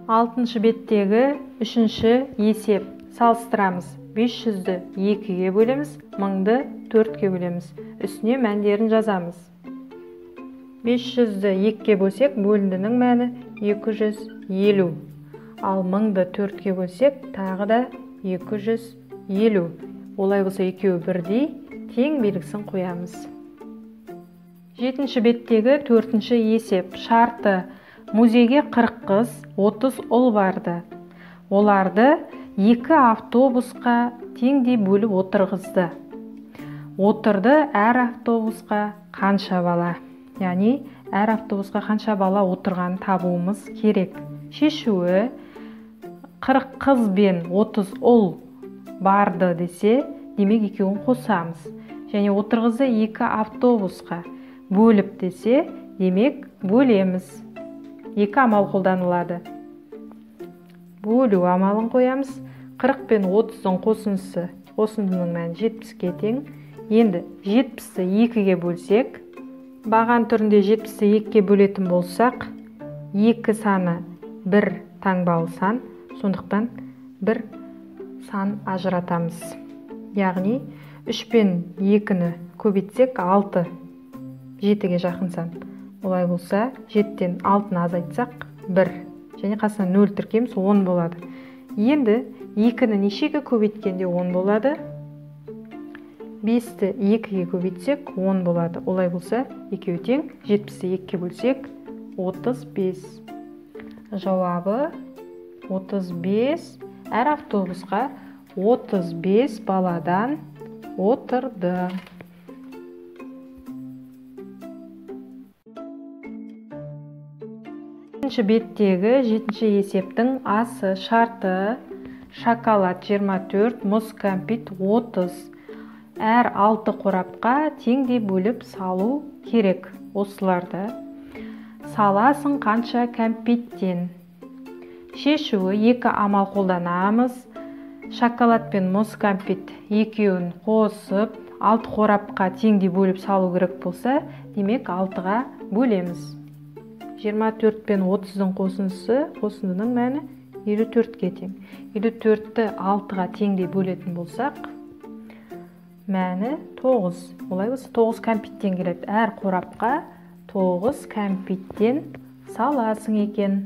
Алтыншы беттегі үшінші есеп. Салыстырамыз. 500-ді 2-ге бөлеміз, 1000-ды 4-ке бөлеміз. Үстіне мәндерін жазамыз. 500-ді 2-ге бөлсек, бөліндінің мәні 250. Ал 1000-ды 4-ке бөлсек, тағы да 250. Олай болса екеуі бірдей, тең белгісін қоямыз. Жетінші беттегі төртінші есеп. Шарты. Музейге 40 қыз, 30 ұл барды. Оларды 2 автобусқа теңдей бөліп отырғызды. Отырды әр автобусқа қанша бала? Яғни әр автобусқа қанша бала отырғанын табуымыз керек. Шешуі 40 қыз бен 30 ұл барды десе, демек екеуін қосамыз. Және отырғызды 2 автобусқа бөліп десе, демек бөлеміз. 2 амал қолданылады. Бөлу амалын қоямыз. 40 пен 30-ның қосындысы, қосындының мәні 70-ке тең. Енді 70-ті 2-ге бөлсек, баған түрінде 70-ті 2-ге бөлетін болсақ, 2 саны 1 таңбалы сан, сондықтан 1 сан ажыратамыз. Яғни 3 пен 2-ні көбейтсек 6, 7-ге жақын сан. Олай болса, 7-тен 6-ны азайтсақ 1. Және қасына 0 тіркейміз, 10 болады. Енді 2-ні нешеге көбейткенде 10 болады? 5-ті 2-ге көбейтсек 10 болады. Олай болса, екеуі тең, 70-ті 2-ге бөлсек 35. Жауабы 35. Әр автобусқа 35 баладан отырды. Жетінші беттегі жетінші есептің асы. Шарты. Шоколад 24, мұз кәмпит 30. Әр 6 қорапқа теңдей бөліп салу керек. Осыларды саласың қанша кәмпиттен? Шешуі 2 амал қолданамыз. Шоколад пен мұз кәмпит екеуін қосып 6 қорапқа теңдей бөліп салу керек болса, демек 6-ға бөлеміз. 24 пен 30-ның қосындысы, қосындының мәні 54-ке тең. 54-ті 6-ға теңдей бөлетін болсақ, мәні 9. Олай болса 9 кәмпиттен келеді. Әр қорапқа 9 кәмпиттен саласың екен.